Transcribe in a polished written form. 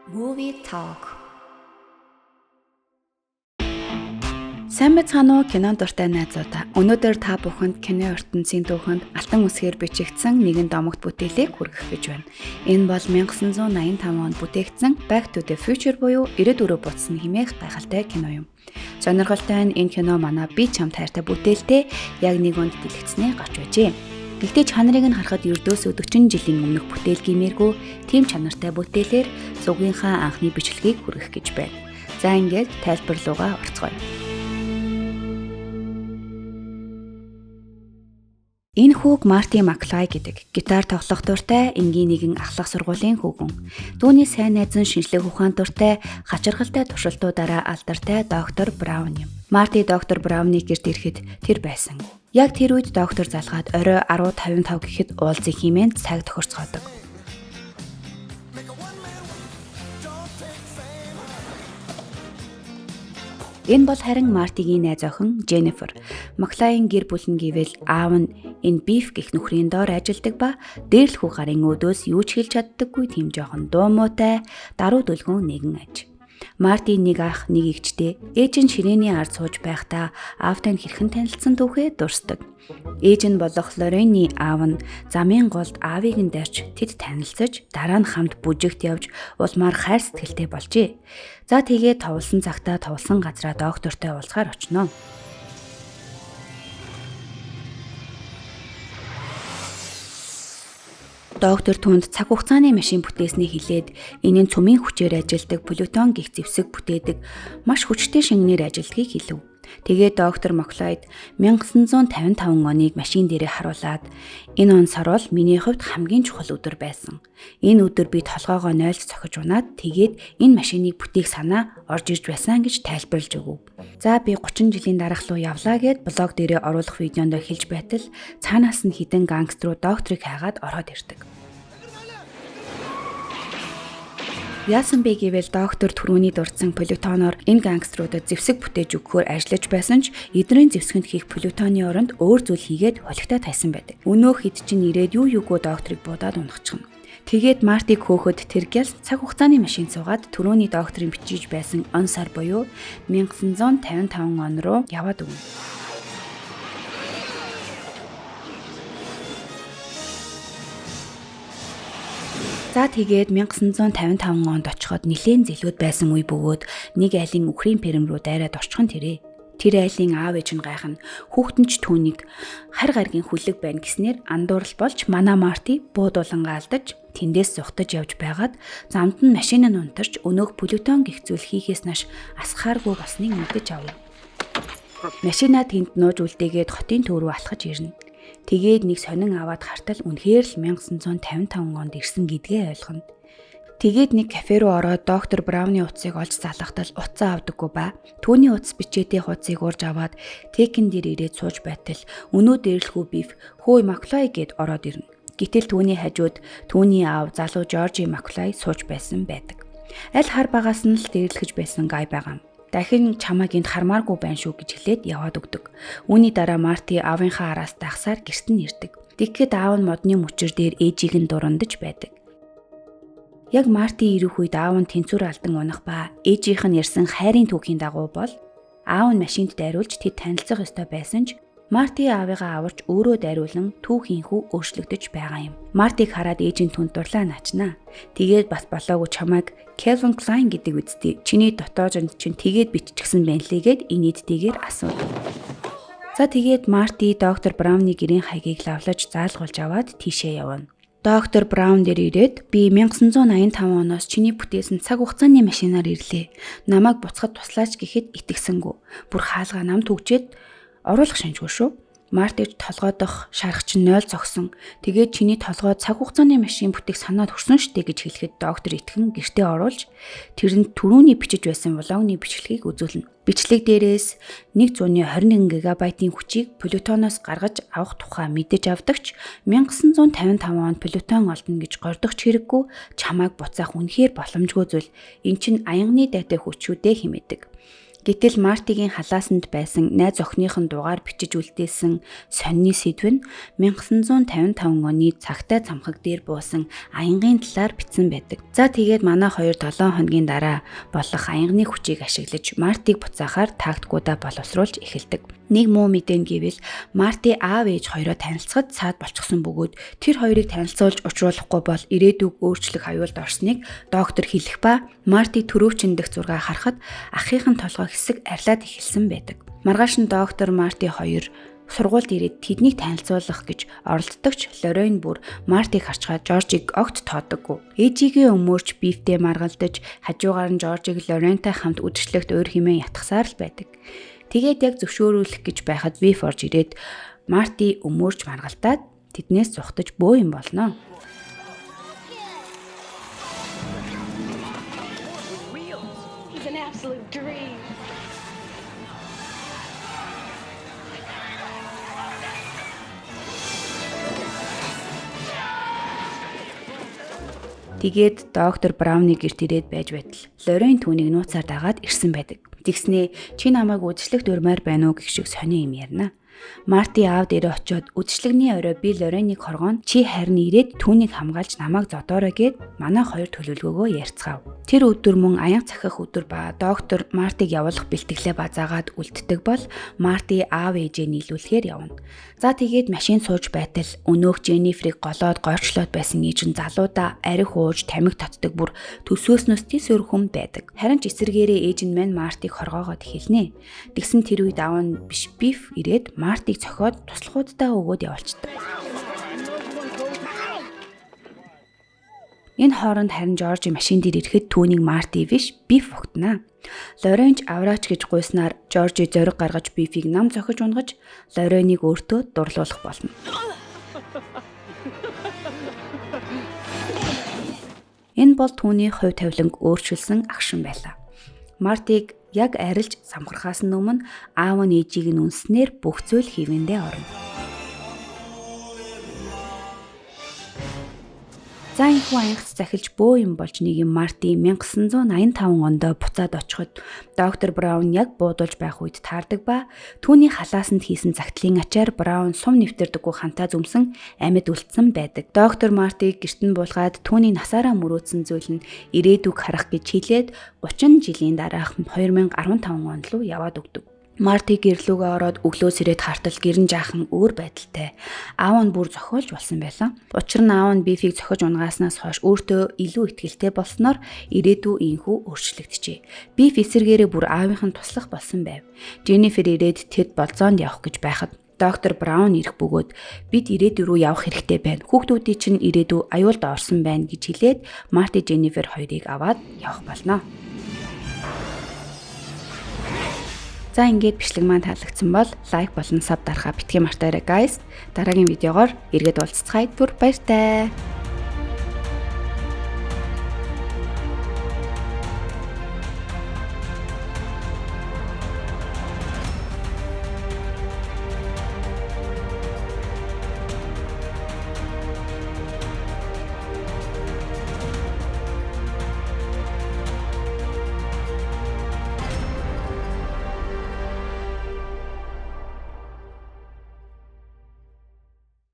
Movie Talk. Сайн байцгаана уу кинон дуртай найзуудаа. Өнөөдөр та бүхэнд кино ертөнцийн түүхэнд алтан үсгээр бичигдсэн нэгэн домогт бүтээлийг хүргэх гэж байна. Энэ бол 1985 онд бүтээгдсэн Back to the Future буюу Ирээдүй рүү буцсан хэмээх гайхалтай кино юм. Сонирхолтой нь энэ кино манай би чамд хайртай бүтээлтэй яг нэг онд дэлгэцнээ гарч байжээ. Гэхдээ чанарыг нь харахад ердөөсөө 40 жилийн өмнөх бүтээл гэмээргүй тийм чанартай бүтээлээр сугийнхаа анхны бичлэгийг хүргэх гэж байна. За ингээд тайлбар руугаа орцгоё. Энэ хүүг Марти Маклай гэдэг гитар тоглох дуртай энгийн нэгэн ахлах сургуулийн хүүгэн. Түүний сайн найз нь шинжлэх ухаан дуртай, хачирхалтай туршилтуудаараа алдартай доктор Браун юм. Марти доктор Брауны гэрт ирэхэд тэр байсангүй. Яг тэр үед доктор залгаад орой 10:55 гэхэд уулзах хэмээн цаг тохирцгоодог. Энэ бол харин Мартигийн найз охин Дженнифер. Маклайн гэр бүл нь гэвэл аав нь энэ Биф гэх нөхрийн доор ажилдаг ба дээрлэхүү гарын өөдөөс юу ч хэлж чаддаггүй тийм жоохон дуу муутай, даруй дүлгүн нэгэн аж. Марти нэг ах, нэг эгчтэй. Ээж нь ширээний ард сууж байхдаа аавтай нь хэрхэн танилцсан түүхээ дурсдаг. Ээж нь болох Лорени аав нь замын голд аавыг нь дайрч тэд танилцаж дараа нь хамт бүжигт явж улмаар хайр сэтгэлтэй болжээ. За тэгээд товлсон цагтаа товлсон газраа доктортой уулзахаар очино. Доктор түүнд цаг хугацааны машин бүтээснийг хэлээд энэ нь цөмийн хүчээр ажилдаг Плутон гэх зэвсэг бүтээдэг маш хүчтэй шингэнээр ажилдгийг хэлв. Тэгээд доктор Маклайд 1955 оныг машин дээрээ харуулад энэ он сар бол миний хувьд хамгийн чухал өдөр байсан. Энэ өдөр би толгоогоо 0-д цохиж унаад тэгээд энэ машиныг бүтээх санаа орж ирж байсан гэж тайлбарлаж өгөв. За би 30 жилийн дараах руу явлаа гэд блог дээрээ оруулах видеонд хэлж байтал цаанаас нь хідэн гангструу докторыг хайгаад ороод ирдэг. Яасан бэ гэвэл доктор түрүүний дурдсан Плутоноор энэ гангструудад зэвсэг бүтээж өгөхөөр ажиллаж байсан ч эднэрийн зэвсгэнд хийх Плутоны оронд өөр зүйл хийгээд холигтой тайсан байдаг. Өнөөх хэд чинь ирээд юу юугүй докторыг буудаад унахчихна. Тэгээд Мартиг хөөхөд тэр гял цаг хугацааны машин суугаад түрүүний докторын бичиж байсан он сар буюу 1955 он руу яваад өгнө. За тэгээд 1955 онд очиход нэлээн зэлүүд байсан үе бөгөөд нэг айлын үхрийн ферм рүү дайраад орчихон тэрэ. Тэр айлын аав ээж нь гайхна. Хүүхдэн ч түүнийг хар гаргийн хүлэг байна гэснээр андуурал болж манай Марти буудуулангаа алдаж тэндээс зугтаж явж байгаад замд нь машин нь унтарч өнөөх Плутон гэх зүйл хийхээс нааш асхааргүй болсныг мэдэж авав. Машинаа тэнд нууж үлдээгээд хотын төв рүү алхаж ирнэ. Тэгээд нэг сонин аваад хартал үнэхээр л 1955 онд ирсэн гэдгээ ойлгоно. Тэгээд нэг кафе руу ороод доктор Брауны утсыг олж залгахтал утсаа авдаггүй ба түүний утас бичээтэй хуудсыг урж аваад текэн дээр ирээд сууж байтал өнөө дээрлэхүү биф хөөе Маклай гэд ороод ирнэ. Гэтэл түүний хажууд түүний аав залуу Жоржи Маклай сууж байсан байдаг. Аль хар багаас нь л дээрлэхэж байсан гай байгаа юм. Дахин чамайг энд хармааргүй байна шүү гэж хэлээд яваад өгдөг. Үүний дараа Марти аавынхаа араас дагсаар гэрт нь ирдэг. Тэгэхэд аав нь модны мөчөр дээр ээжийг нь дурандаж байдаг. Яг Марти ирэх үед аав нь тэнцвэр алдан унах ба ээжийнх нь ярьсан хайрын түүхийн дагуу бол аав нь машинд дайруулж тэд танилцах ёстой байсан ч Марти аавыгаа аварч өөрөө дайруулан түүхийнхүү өөрчлөгдөж байгаа юм. Мартиг хараад ээж нь түнд дурлаа наачнаа. Тэгээд бас болоогүй чамайг Kelvin Klein гэдэг үсттэй. Чиний дотоожинд чинь тэгээд биччихсэн байна лээ гэд инээдтэйгээр асуув. За тэгээд Марти доктор Брауны гэрийн хаягийг лавлаж заалгуулж аваад тийшээ явна. Доктор Браун дээр ирээд би 1985 оноос чиний бүтээсэн цаг хугацааны машинаар ирлээ. Намайг буцахад туслаач гэхэд итгэсэнгүй. Бүр хаалгаа нам түгжээд оруулах шинжгүй шүү. Мартиж толгойдох шарах чинь 0 зогсон. Тэгээд чиний толгой цаг хугацааны машин бүтээх санаа төрсөн штэ гэж хэлэхэд доктор итгэн гэртээ оруулж тэрэнд түрүүний бичиж байсан влогны бичлэгийг үзүүлнэ. Бичлэг дээрээс 121 гигабайтын хүчийг Плутоноос гаргаж авах тухай мэдэж авдагч 1955 онд Плутон олдно гэж гордогч хэрэггүй чамайг буцаах үнэхээр боломжгүй зүйл. Эн чинь аягны дайтай хүч шүү дээ хэмээдэг. Гэтэл Мартигийн халаасанд байсан найз охиных нь дугаар бичиж үлдээсэн сонины сэдв нь 1955 оны цагтай цамхаг дээр буусан аянгийн талаар бичсэн байдаг. За тэгээд манай хоёр 7 хоногийн дараа болох аягны хүчийг ашиглаж Мартиг буцаахаар тактикуудаа боловсруулж эхэлдэг. Нэг муу мэдэн гэвэл Марти аав ээж хоёроо танилцахад саад болчихсон бөгөөд тэр хоёрыг танилцуулж учруулахгүй бол ирээдүг өөрчлөх аюулд орсныг доктор хэлэх ба Марти төрөвчин дэх зургаа харахад ахын толгой хэсэг арилаад эхэлсэн байдаг. Маргааш нь доктор Марти хоёр сургуульд ирээд тэднийг танилцуулах гэж оролддогч Лорен бүр Мартиг харчгаад Жоржийг огт тоодоггүй. Ээжигээ өмөөрч Бифтэй маргалдаж хажуугаар нь Жоржийг Лорентай хамт үдшилтэд өөр хэмээн ятгсаар л байдаг. Тэгээд яг зөвшөөрүүлэх гэж байхад Биф орж ирээд Марти өмөөрч маргалдаад тэднээс зугтаж бөө юм болно. Тэгээд доктор Брауны гэрт ирээд байж байтал Лорен түүнийг нууцаар дагаад ирсэн байдаг. Тэгснээ чи намайг үдшилтэд урмаар байна уу гэх шиг сони юм ярина. Марти аав дээрээ очиод үдшилгэний орой би Лореныг хоргоон чи харин ирээд түүнийг хамгаалж намайг зодоорой гэд манай хоёр төлөвлөгөөгөө ярьцгаав. Тэр өдөр мөн аянга цахих өдөр ба доктор Мартиг явуулах бэлтгэлээ базаагаад үлддэг бол Марти аав ээжээ нийлүүлэхээр явна. За тэгээд машин сууж байтал өнөөх Дженниферийг голоод гойчлоод байсан ээж нь залуудаа арх ууж тамхи татдаг бүр төсөөснөөс тис өрхөм байдаг. Харин ч эсэргээрээ ээж нь мань Мартиг хоргоогоод хэлнэ. Тэгсэн тэр үед аав нь биш Биф ирээд Мартиг цохиод туслахууддаа өгөөд явуулчдаг. Энэ хооронд харин Жоржи машин дээр ирэхэд түүнийг Марти биш Биф угтана. Лоренч авраач гэж гуйснаар Жоржи зориг гаргаж Бифийг нам цохиж унгаж Лореныг өөртөө дурлуулах болно. Энэ бол түүний хувь тавиланг өөрчилсөн агшин байлаа. Мартиг яг арилж самхархаас өмнө аав нь ээжийг нь үнснээр бүх зүйл хэвэндээ орно. За энэхүү аянгац захилж бөө юм болж нэг юм Марти 1985 онд буцаад очиход доктор Браун яг буудулж байх үед таардаг ба түүний халаасанд хийсэн загтлын ачаар Браун сум нэвтэрдэггүй хантаа зүмсэн амьд үлдсэн байдаг. Доктор Мартиг гэрт нь буулгаад түүний насаараа мөрөөдсөн зүйл нь ирээдүг харах гэж хэлээд 30 жилийн дараах 2015 он руу яваад өгдөг. Марти гэрлүүгээ ороод өглөөс ирээд хартал гэрэн жаахан өөр байдалтай. Аав нь бүр зохиолж болсон байлаа. Учир нь аав нь Бифийг зохиж унгааснаас хойш өөртөө илүү итгэлтэй болсноор ирээдүй инхүү өөрчлөгдөжээ. Биф эсэргээрээ бүр аавынх нь туслах болсон байв. Дженнифер ирээд тэд болзоонд явах гэж байхад доктор Браун ирэх бөгөөд бид ирээдүй рүү явах хэрэгтэй байна. Хүүхдүүдийн чинь ирээдүй аюулд орсон байна гэж хэлээд Марти Дженнифер хоёрыг аваад явах болно. За ингээд бичлэг маань таалагдсан бол лайк болон sub дарахаа битгий мартаарай guys. Дараагийн видеогоор эргээд уулзцгаая. Түр баяртай.